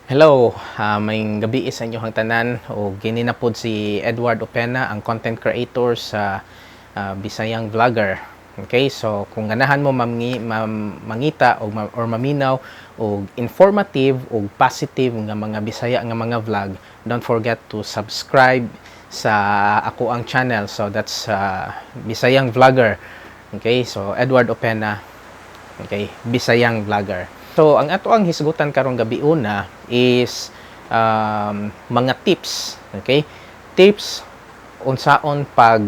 Hello, maayong gabii sa inyong tanan o kini na pod si Edward Opena, ang content creator sa Bisayang Vlogger. Okay, so kung ganahan mo mangita o or maminaw og informative o positive nga mga Bisaya nga mga vlog, don't forget to subscribe sa ako ang channel. So that's Bisayang Vlogger. Okay, so Edward Opena. Okay, Bisayang Vlogger. So, ang ato ang hisgutan karong gabi una is mga tips, okay? Tips unsaon pag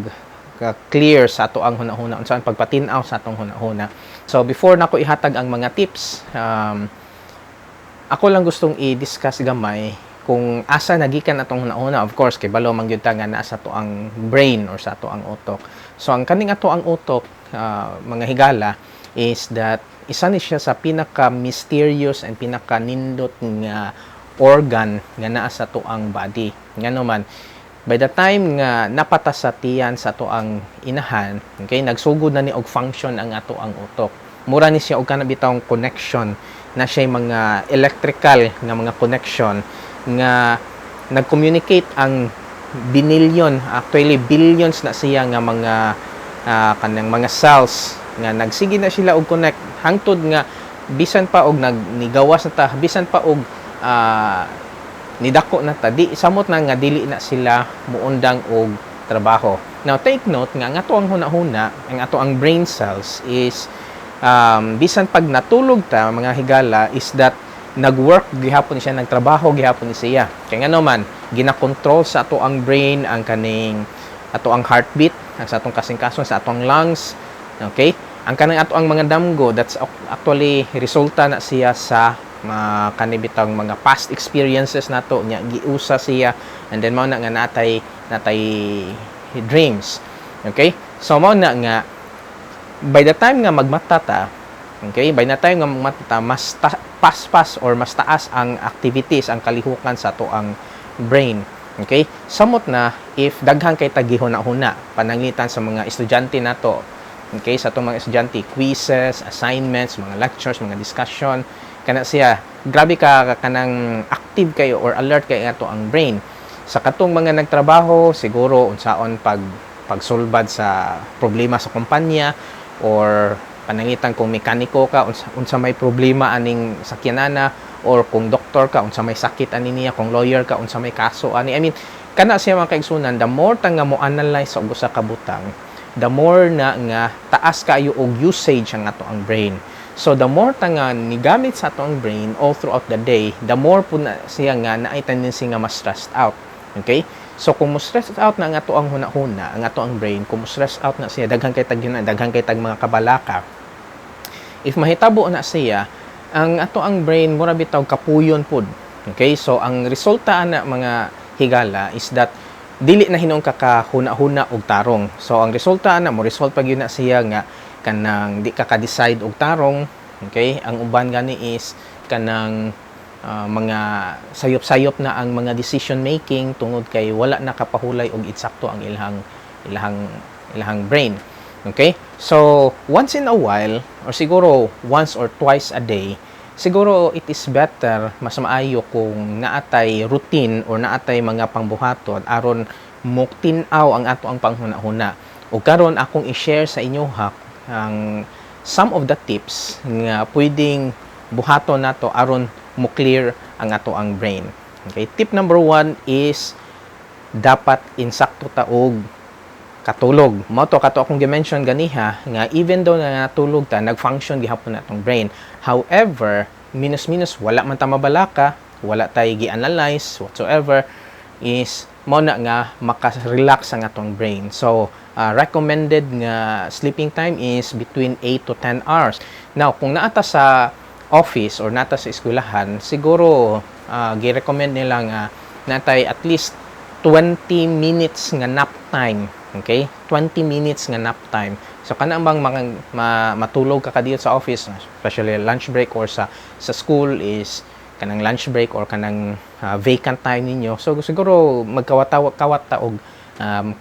clear sa ato ang hunahuna, unsaon pagpatin-aw sa atong hunahuna. So, before nako ihatag ang mga tips, ako lang gustong i-discuss gamay kung asa nagikan atong hunahuna. Of course, kay balo man gyud ta nga naa sa ato ang brain or sa ato ang utok. So, ang kaning ato ang utok, mga higala, is that isa ni siya sa pinaka mysterious and pinaka nindot nga organ nga naa sa ato ang body. Ngano man, by the time nga napata sa tiyan sa ato ang inahan, okay, nagsugod na ni og function ang ato ang utok. Mura ni siya og kana bitawng connection na siya, mga electrical nga mga connection nga nag-communicate ang binilyon, actually billions na siya nga mga kanang mga cells nga nagsige na sila og connect hangtod nga bisan pa og nagnigawas na ta, bisan pa og nidako na ta, di samot na nga dili na sila muundang og trabaho. Now, take note nga ang ato ang hunahuna, ang ato ang brain cells is bisan pag natulog ta, mga higala, is that nag-work gihapon siya, nagtrabaho gihapon siya. Kay ngano man, gina-control sa ato ang brain ang kaning ato ang heartbeat, ang sa atong kasingkason, sa atong lungs. Okay? Ang kanang ato ang mga damgo, that's actually resulta na siya sa mga kanibitang mga past experiences nato nya giusa siya and then mao na nga natay dreams. Okay? So mao na nga by the time nga magmata ta, okay, by the time nga magmata ta, mas paspas or mas taas ang activities, ang kalihukan sa ato ang brain. Okay? Samot na if daghan kay tag gihuna-huna, pananglitan sa mga estudyante nato. Okay, sa atong mga estudyante, quizzes, assignments, mga lectures, mga discussion, kana siya, grabe ka kanang active kayo or alert kay ato ang brain. Sa katong mga nagtrabaho, siguro unsaon pagsulbad sa problema sa kumpanya or pananglitan kung mekaniko ka, unsa may problema aning sakyanana, or kung doktor ka, unsa may sakit ani niya, kung lawyer ka, unsa may kaso ani. I mean, kana siya, mga kaigsunan, the more ta nga mo analyze og usa ka butang, the more na nga taas kayo og usage ang ato ang brain. So the more ta nga nigamit sa ato ang brain all throughout the day, the more po na siya nga naay tendency nga mas stressed out. Okay? So kung mo stress out na ang ato ang hunahuna, ang ato ang brain, kung mo stress out na siya, daghan kay tag yun, daghan kay tag mga kabalaka. If mahitabo na siya, ang ato ang brain mura bitaw kapuyon pud. Okay? So ang resulta ana, mga higala, is that dili na hinuon ka kahuna-huna og tarong. So ang resulta ana, mo result pag yun na siya nga kanang di ka ka-decide og tarong. Okay? Ang uban gani is kanang mga sayop-sayop na ang mga decision making tungod kay wala na kapahulay og insakto ang ilahang brain. Okay? So, once in a while or siguro once or twice a day, siguro it is better, mas maayo kung naatay routine or naatay mga pangbuhaton aron mo tin-aw ang ato ang panghuna-huna. Ug karon akong i-share sa inyo ha ang some of the tips nga pwedeng buhaton nato aron mo clear ang ato ang brain. Okay, tip number one is dapat insakto ta og katulog. Mao to kato akong gi-mention ganiha nga even though na natulog ta, nag-function gihapon na atong brain. However, minus-minus wala man ta mabalaka, wala tay gi-analyze whatsoever, is mao na nga maka-relax ang atong brain. So, recommended nga sleeping time is between 8 to 10 hours. Now, kung naata sa office or naata sa eskwelahan, siguro gi-recommend nila nga natay at least 20 minutes nga nap time. Okay? 20 minutes nga nap time. So kana bang mga matulog ka kadiyot sa office, especially lunch break, or sa school is kanang lunch break or kanang vacant time ninyo. So siguro magkawat kawat ta og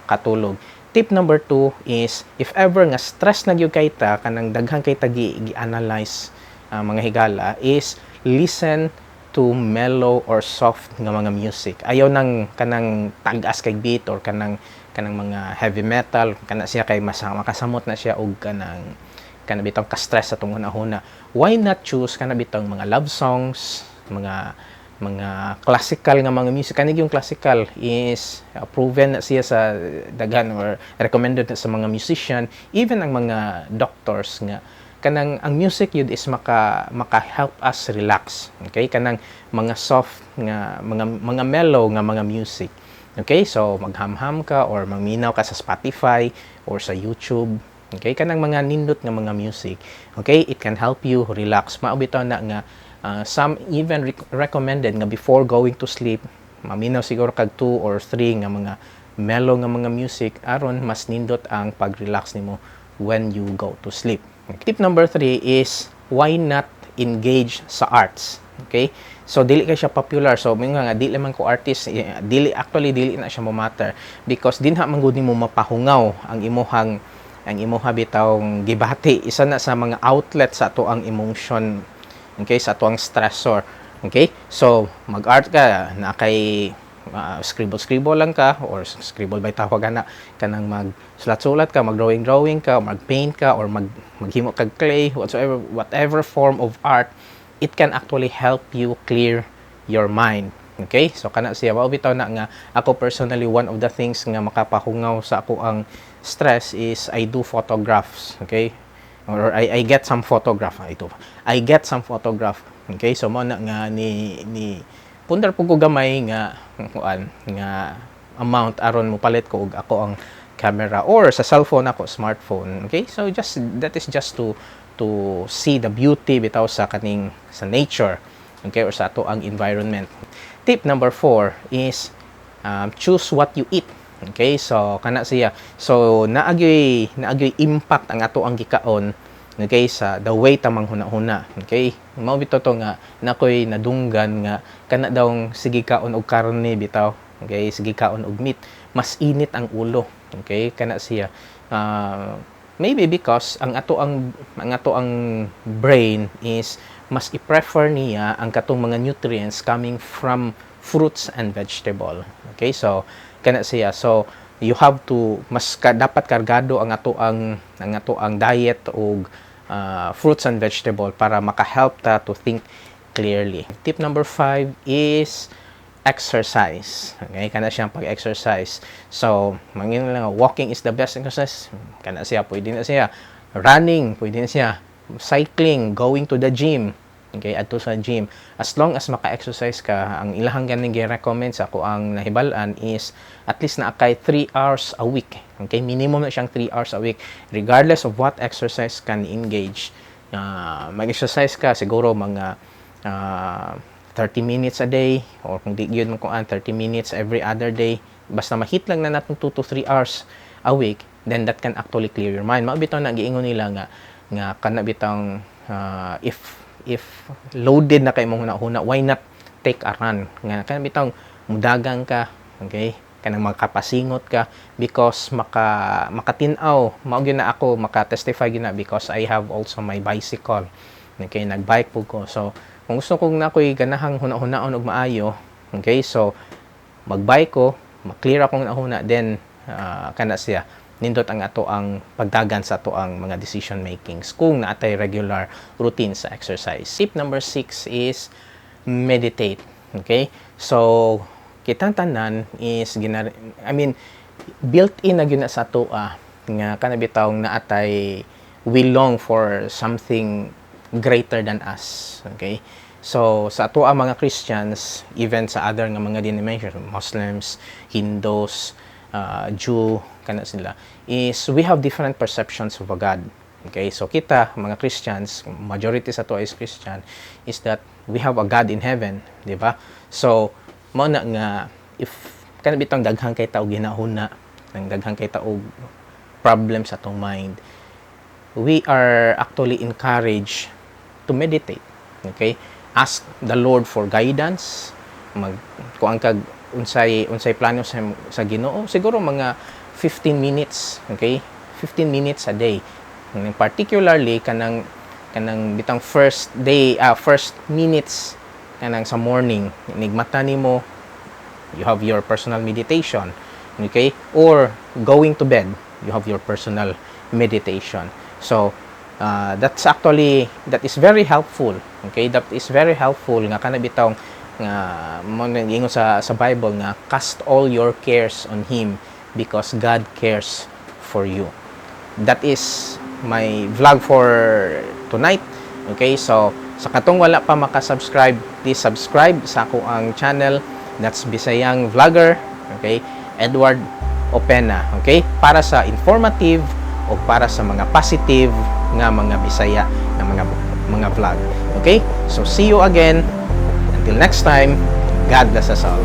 katulog. Tip number two is if ever nga stress na gyud kay ta, kanang daghan kay ta gi-analyze, mga higala, is listen to to mellow or soft nga mga music. Ayaw nang kanang tag-as kay beat or kanang mga heavy metal kana siya kay mas makasamot na siya og kanang kana bitong ka-stress sa atong hunahuna. Why not choose kana bitong mga love songs, mga classical nga mga music? Kani yung classical is proven na siya sa daghan or recommended na sa mga musician, even ang mga doctors, nga kanang ang music yun is maka help us relax, okay? Kanang mga soft nga mga mellow nga mga music, okay? So maghamham ka or magminaw ka sa Spotify or sa YouTube, okay? Kanang mga nindot nga mga music, okay? It can help you relax. Mao bitaw na nga some even recommended nga before going to sleep, maminaw siguro kag 2 or 3 nga mga mellow nga mga music aron mas nindot ang pag-relax nimo when you go to sleep. Okay. Tip number 3 is why not engage sa arts? Okay? So dili kay siya popular. So nga nga dili man ko artist, eh, dili, actually dili na siya mo matter because dinha man gud nimo mapahungaw ang imuha bitawng gibati. Isa na sa mga outlet sa ato ang emotion, okay, sa ato ang stressor, okay? So mag-art ka na kay scribble scribble lang ka or scribble by tawag na kanang mag sulat-sulat ka, mag drawing drawing ka, mag paint ka or maghimo kag clay whatsoever, whatever form of art, it can actually help you clear your mind, okay? So kana siya. Mao bitaw na nga ako personally, one of the things nga makapahungaw sa ako ang stress is I do photographs, okay? Or I get some photograph. Ah, ito, I get some photograph, okay? So mo na nga ni pundar pud ko gamay nga kuan nga amount aron mo palit ko og ako ang camera or sa cellphone ako, smartphone, okay? So just that is just to see the beauty bitaw sa kaning sa nature, okay, or sa ato ang environment. Tip number 4 is choose what you eat. Okay, so kana siya. So naagyoy impact ang ato ang gikaon, okay, sa the way ta manghuna-huna. Okay? Mao bitaw to nga nakoy nadunggan nga kana daw sige kaon og karne bitaw. Okay, sige kaon og meat, mas init ang ulo. Okay, kana siya. Maybe because ang ato ang brain is mas i-prefer niya ang katong mga nutrients coming from fruits and vegetable. Okay, so kana siya. So you have to mas ka, dapat kargado ang ato ang diet og fruits and vegetable para maka-help ta to think clearly. Tip number 5 is exercise. Okay, kana siyang pag-exercise. So, mangin lang, walking is the best exercise. Kana siya, pwede na siya. Running, pwede na siya. Cycling, going to the gym. Okay, adto sa gym. As long as maka-exercise ka, ang ilahang ganing gi-recommend sa ako ang nahibal-an is at least naa kay 3 hours a week. Okay, minimum na siyang 3 hours a week regardless of what exercise can engage. Mag-exercise ka siguro mga 30 minutes a day or kung di yun mo kuan, 30 minutes every other day, basta ma-hit lang na natin 2 to 3 hours a week, then that can actually clear your mind. Mao bitaw na giingon nila nga kana bitang if loaded na kay imong huna-huna, why not take a run, nga kana bitang mudagang ka, okay, kanang makapasingot ka because makatin-aw. Mao gyud na ako maka-testify gyud na because I have also my bicycle, okay? Nagbike pud ko. So kung gusto kong na ako'y ganahang huna-hunaon og maayo, okay, so magbike ko, ma-clear akong huna, then kana siya, nindot ang ato ang pagdagan sa ato ang mga decision makings kung naatay regular routine sa exercise. Tip number 6 is meditate. Okay? So kitang tanan is gina I mean, built in na gyud na sa ato nga kana bitawng naatay, we long for something greater than us. Okay? So sa ato ang mga Christians, even sa other nga mga denominations, Muslims, Hindus, Jew, kana sila, is we have different perceptions of a God. Okay? So kita mga Christians, majority sa ato is Christian, is that we have a God in heaven, di ba? So mao na nga if kana bitong daghan kay tao ginahuna, nang daghan kay tao problem sa atong mind, we are actually encouraged to meditate. Okay? Ask the Lord for guidance. Mag kuan kag unsay plano sa Ginoo, siguro mga 15 minutes, okay? 15 minutes a day. Particularly kanang bitang first day, first minutes Kanang sa morning, nigmata nimo, you have your personal meditation. Okay? Or going to bed, you have your personal meditation. So, that is very helpful. Okay? That is very helpful nga kana bitawng nga mo ingon sa Bible nga cast all your cares on Him because God cares for you. That is my vlog for tonight. Okay, so sa katong wala pa maka-subscribe, please subscribe sa akoang channel. That's Bisayang Vlogger, okay? Edward Opena, okay? Para sa informative o para sa mga positive nga mga Bisaya nga mga vlog. Okay? So see you again. Until next time, God bless us all.